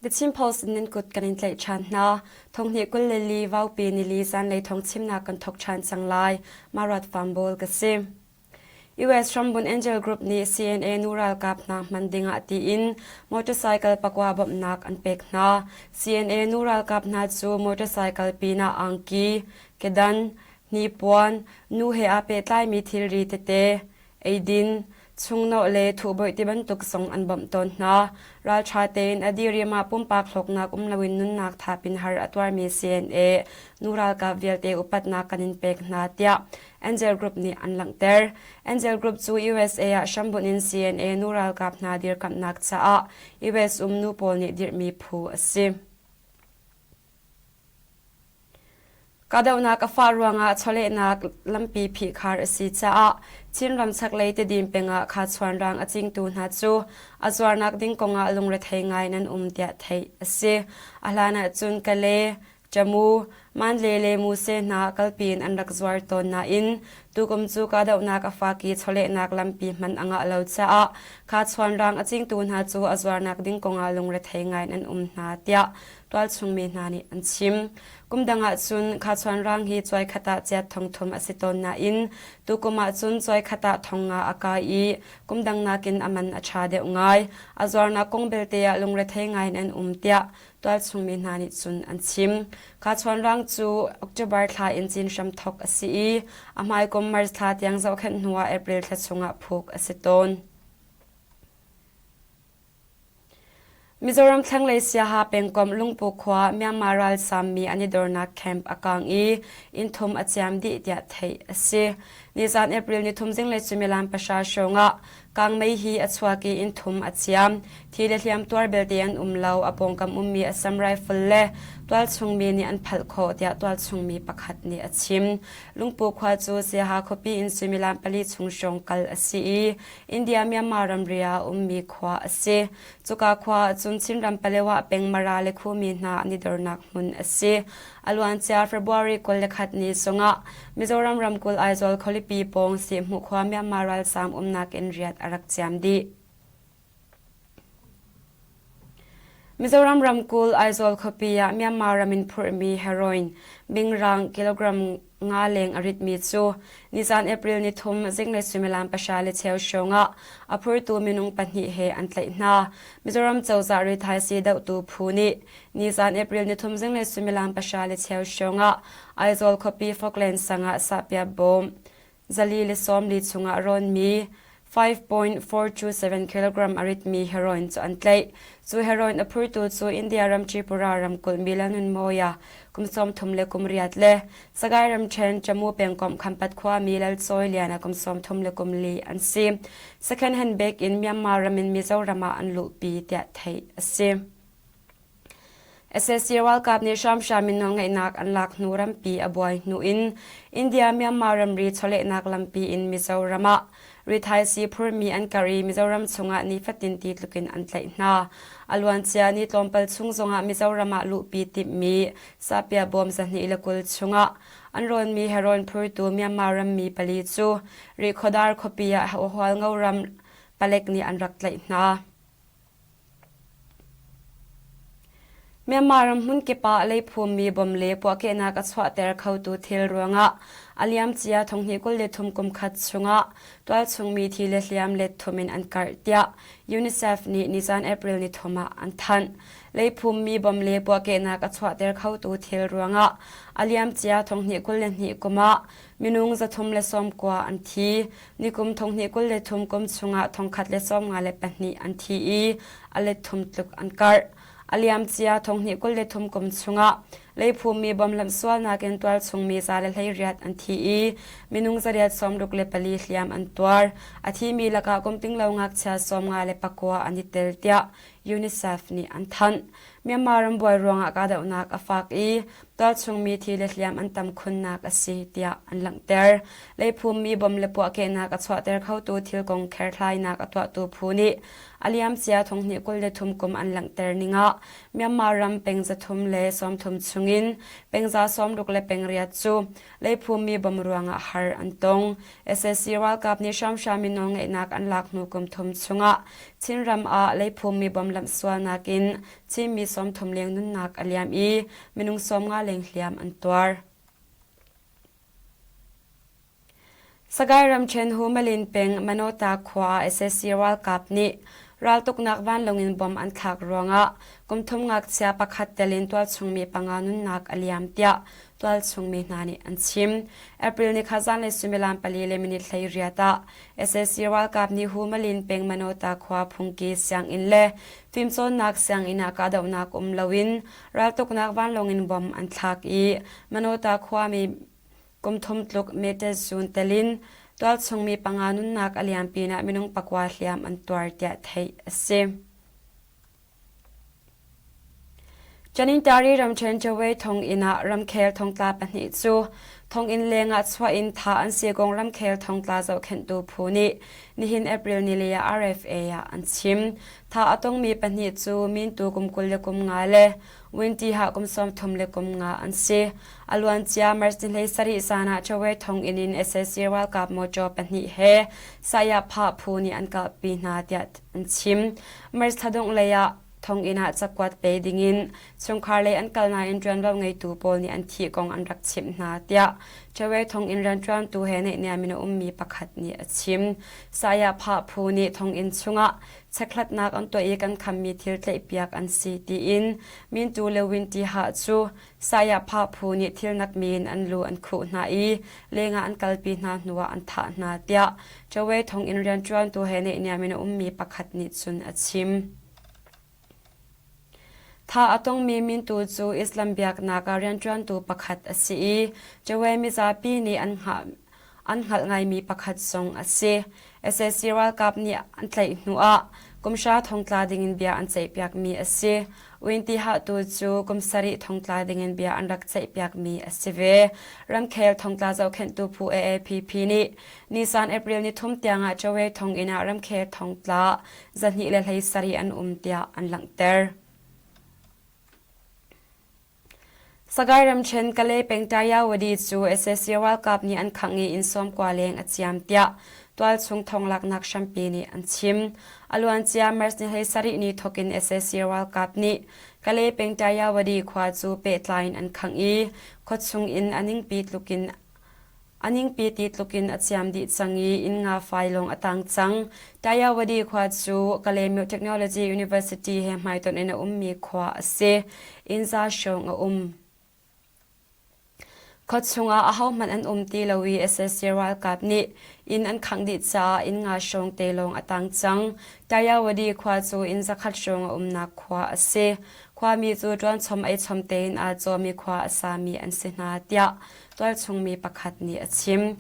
The Chin Post in nan kut kan in tlaih ṭhan hna. Thonghnih 24 Vaupi nili zanlei thawng chimnak kan thawk ṭhan cang lai. Marat Fambawl ka si. US hrambunh Angel Group nih CNA nu ralkap hna hman dingah tiin motorcycle pakua bawmhnak an pek hna. CNA nu ralkap hna cu motorcycle pinah angki, kedan, hnipuan, nu he aa pehtlaimi thilri tete, eidin, chungnawh le thuhboih tibantuk zong an bawmh tawn hna. Ralṭha tein a diriam ah pumpak hlawknak um loin nunnak thap in har a tuarmi CNA nu ralkap vialte upatnak kan in pek hna tiah Angel Group nih an langhter. Angel Group cu USA ah hrambunh in CNA nu ralkap hna dirkamhnak caah US um nu pawl nih dirhmi phu a si. Kahdohnak a fah ruangah chawlehnak lampi phihkhar a si caah Chinram chaklei Tedim peng ah khachuan rang a cingtu hna cu a zuarnak ding kongah lungrethei ngai nan um tiah theih a si. A hlan ahcun Kale, Camu, Manle le Muse hna kalpi in an rak zuar tawn nain tukum cu kahdohnak a fak i chawlehnak lampi hman a ngah lo caah khachuan rang a cingtu hna cu a zuarnak ding kongah lungrethei ngai in an um hna tiah tualchung mi hna nih an chim. Kum dang ahcun khachuan rang hi cuai khat ah ciat thong thum a si tawn nain tukum ahcun cuai khat ah thong nga a kai i kum dang nakin a man a ṭha deuh ngai. A zuarnak kong belte ah lungrethei ngai in an um tiah tualchung mi hna nih cun an chim. Khachuan rang cu October thla in cin hram thawk a si i a hmaikum March thla tiang zohkhenh hnuah April thla chungah phuk a si tawn. Mizoram thlanglei Siaha pengkomh Lungpu khua Myanmar ralsammi an i dornak camp a kang i inn thum a ciam dih tiah theih a si. Nizan April nithum zinglei suimilam pahra hrawng ah kangmei hi a chuak i inn thum a ciam. Thi le hliam tuar belte an um lo. A pawngkam ummi Assam Rifle le tualchung mi nih an phalh khawh tiah tualchung mi pakhat nih a chim. Lungpu khua cu Siaha khuapi in suimilam pali chung hrawng kal a si i India-Myanmar ramri ah a ummi khua a si. Cuka khua ahcun Chinram Palewa peng Mara le Khumi hna an i dornak hmun a si. A luancia February 21 ni zongah Mizoram ramkulh Aizawl khualipi pawng Sihhmuh khua Myanmar ralzaam umnak in riat a rak ciam dih. Mizoram ramkulh Aizawl khuapi ah Myanmar ram in phurhmi heroin bingrang kilogram nga leng a ritmi cu nizan April nithum zinglei suimilam pahra le cheu hrawng ah a phurtu minung pahnih he an tlaih hna. Mizoram cozah rithaisii dohtu phu nih nizan April nithum zinglei suimilam pahra le cheu hrawng ah Aizawl khuapi Falkland sang ah sahpiah bawm 440 chungah rawnmi 5.427 kilogram a ritmi heroin cu an tlaih. Cu heroin a phurtu cu India ram Tripura ramkulh Milanun Mawia kum 30 le kum riat le Sagaing ramṭhen Jammu pengkomh Khampat khuami Lalcawi Liana kum 30 le kum li an si. Second hand bag in Myanmar ram in Mizoram ah an luhpi tiah theih a si. Sac ralkap nih hramhram in nawlngeihnak an lak hnu rampi a buai hnu in India-Myanmar ramri chawlehnak lampi in Mizoram ah rithaisii phurmi an karh i Mizoram chungah nifatin ti tlukin an tlaih hna. A luancia ni tlawmpal chung zongah Mizoram ah luhpi timhmi sahpiah bawm 220 chungah an rawnmi heroin phurtu Myanmar rammi pali cu Rihkhawdar khuapi ah Hualngo ram palek nih an rak tlaih hna. Myanmar ram hmunkip ah leiphummi bom le puahkehnak a chuahter khotu thil ruangah a liamcia thonghnih 23 kum khat chungah tualchungmi thi le hliam let thum in an karh tiah UNICEF nih nizan April nithum ah an thanh. Leiphummi bom le puahkehnak a chuahter khotu thil ruangah a liamcia thonghnih 22 kum ah minung 390 an thi. Nikum 2023 kum chungah 192 an thi i a let thum tluk an karh. A liamcia 2023 kum chungah leiphummi bom lamhsualnak in tualchungmi za le hleiriat an thi i minung zariat sawmruk le pali hliam an tuar. A thimi lakah kum tinglo ngakchia 59 an i tel tiah UNICEF nih an thanh. Myanmar ram buai ruangah kahdohnak a fak i tualchungmi thi le hliam an tam khunnak a si tiah an langhter. Leiphummi bom le puahkehnak a chuahter khotu thil kong kherhhlainak a tuahtu phu nih a liamcia thonghnih 23 kum an langhter ning ah Myanmar ram peng 330 chung i. chungin pengza 60 le pengriat cu leiphummi bom ruangah har an tong. Sac ralkap nih hramhram in nawlngeihnak an lak hnu kum thum chungah Chinram ah leiphummi bom lamhsualnak in Chinmi 30 leng nunnak a liam i minung 50 leng hliam an tuar. Sagaing ramṭhen Humalin peng Manota khua ah sac ralkap nih raltuknak vanlawng in bomb an thlak ruangah kum thum ngakchia pakhat tel in tualchung mi panga nunnak a liam tiah tualchung mi hna nih an chim. April ni kha zanlei suimilam pali le minute 18 ah sac ralkap nih Humalin peng Manota khua phungki sianginn le fimcawnnak sianginn ah kahdohnak um loin raltuknak vanlawng in bomb an thlak i Manota khuami Kum thum tluk metezun tel in tualchung mi panga nunnak a liam pinah minung pakua hliam an tuar tiah theih a si. Chanintari ramṭhen Chawei thonginn ah ramkhel thongtla pahnih cu thonginn lengah chuah in thah an si kong ramkhel thongtla zohkhenhtu phu nih nihin April nili ah RFA ah an chim. Thah a tongmi pahnih cu mintu kum 25 le Winti ha kum 35 an si. A luancia March ni 17 zan ah Chawe thonginn in sac ralkap mawṭaw pahnih he saya phah phu nih an kalpi hna tiah an chim. March thla dongh lei ah thonginn ah cakuat pe dingin chungkhar lei an kal nain ṭuanvo ngeitu pawl nih an thih kong an rak chimh hna tiah Chawe thonginn rianṭuantu he naihniam in a ummi pakhat nih a chim. Saya phah phu nih thonginn chungah chekhlatnak an tuah i kan khammi thil tlaihpiak an si tiin Mintu le Winti Hah cu Sayapha phu nih thilnak mi in an lu an khuh hna i lengah an kalpi hna hnuah an thah hna tiah Chawe thonginn rianṭuantu he naihniam in a ummi pakhat nih cun a chim. Thah a tongmi mintu cu Islam biaknak ah rianṭuantu pakhat a si i Chawe mizapi nih an hngah an hngalh ngaimi pakhat zong a si. Sac ralkap nih an tlaih hnuah kumhra thongtla dingin bia an ceihpiakmi a si. Winti hahtu cu kum sarih thongtla dingin bia an rak ceihpiakmi a si ve. Ramkhel thongtla zohkhenhtu phu AAPP nih Nisan April ni thum tiangah Chawe thonginn ah ramkhel thongtla 217 an um tiah an langhter. Sagaing ramṭhen Kalay peng Tayawadi cu sac ralkap nih an khangh i inn sawmkua leng a ciam tiah tualchung thonglaknak hrampi nih an chim. A luancia March ni 17 ni thawk in sac ralkap nih Kalay peng Tayawadi khua cu pehtlai in an khangh i khuachung in a ningpi tluk in A ningpi ti tlukin a ciam dih cang i inn nga fai lawng a tang cang. Tayawadi khua cu Kalaymyo Technology University he hmaitonh in a ummi khua a si. Inn za hrawng a um. Khua chungah ahohmanh an um ti lo i sac ralkap nih inn an khangh dih caah inn nga hrawng te lawng a tang cang. Tayawadi khua cu inn zakhat hrawng a umnak khua a si. Khuami cu ṭuanchom eichom tein aa cawmi khua a sami an si hna tiah tualchungmi pakhat nih a chim.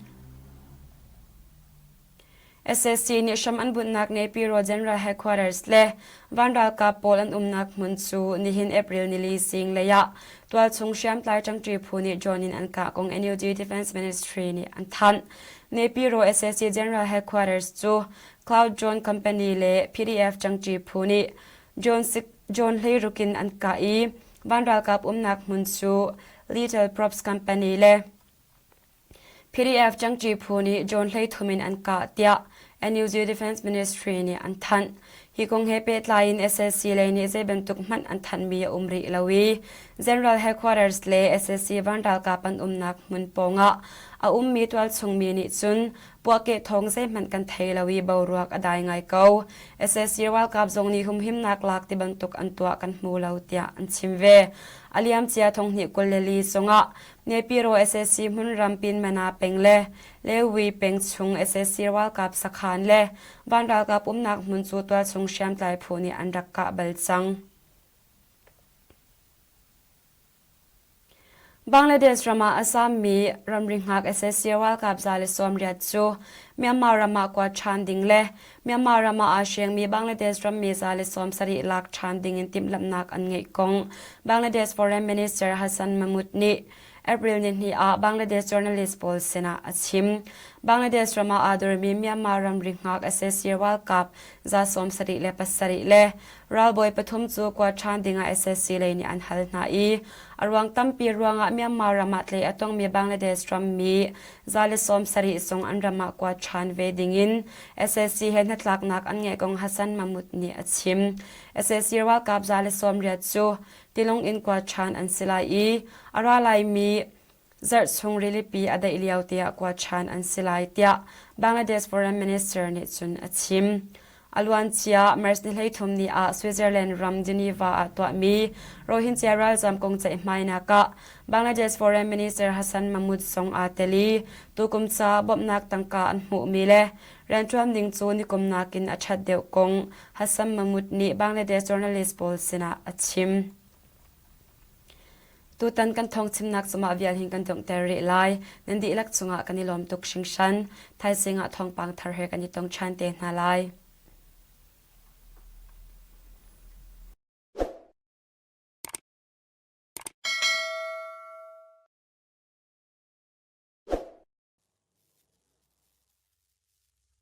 Sac nih hram an bunhnak Naypyidaw General Headquarters le van ralkap pawl an umnak hmun cu nihin April nili zinglei ah tualchung hriamtlai ṭangṭi phu nih drone in an kah kong NUG Defense Ministry nih an thanh. Naypyidaw sac General Headquarters cu Cloud Drone Company le PDF ṭangṭi phu nih drone hleiruk in an kah i van ralkap umnak hmun cu Little Props Company le PDF ṭangṭi phu nih drone 13 in an kah tiah NUG Defense Ministry nih an thanh. Hi kong he pehtlai in sac lei nih zei bantuk hmanh an thanhmi a um rih lo i General Headquarters le sac van ralkap an umnak hmun pawngah a ummi tualchungmi nih cun puahkeh thawng zeihmanh kan thei lo i boruak a dai ngai ko. Sac ralkap zong nih humhimnak lak ti bantuk an tuah kan hmu lo tiah an chim ve. A liamcia thonghnih 22 zongah Naypyidaw sac hmunram Pinmana peng le Lewi peng chung sac ralkap sakhan le van ralkap umnak hmun cu tualchung hriamtlai phu nih an rak kah bal cang. Bangladesh ram ah a zaammi ramri hngak sac ralkap 180 cu Myanmar ram ah kuat ṭhan ding le Myanmar ram ah aa hrengmi Bangladesh rammi 170 lak ṭhan ding in timhlamhnak an ngeih kong Bangladesh Foreign Minister Hassan Mahmud nih April nihnih ah Bangladesh journalist pawl sinah a chim. Bangladesh ram ah aa dormi Myanmar ramri hngak sac ralkap 77 le ralbawi pathum cu kuat ṭhan dingah sac lei nih an hal hna i a ruang tampi ruangah Myanmar ram ah tlei a tongmi Bangladesh rammi 170 zong an ram ah kuat ṭhan ve dingin sac he hnatlaknak an ngeih kong Hassan Mahmud nih a chim. Sac ralkap 180 cu tilung in kuat ṭhan an si lai i a ra laimi zarh chung rilipi a daih lio tiah kuat ṭhan an si lai tiah Bangladesh Foreign Minister nih cun a chim. A luancia March ni 13 ni ah Switzerland ram Geneva ah tuahmi Rohingya ralzam kong ceihmainak ah Bangladesh Foreign Minister Hassan Mahmud zong aa tel i tukum ca bawmhnak tangka an hmuhmi le rianṭuan ding cu nikum nakin a ṭhat deuh kong Hassan Mahmud nih Bangladesh journalist pawl sinah a chim. Tutan kan thawngchimnak cu mah vial hin kan donghter rih lai. Nan dihlak cungah kan i lawm tuk hringhran. Thaizing ah thawngpang thar he kan i tong ṭhan te hna lai.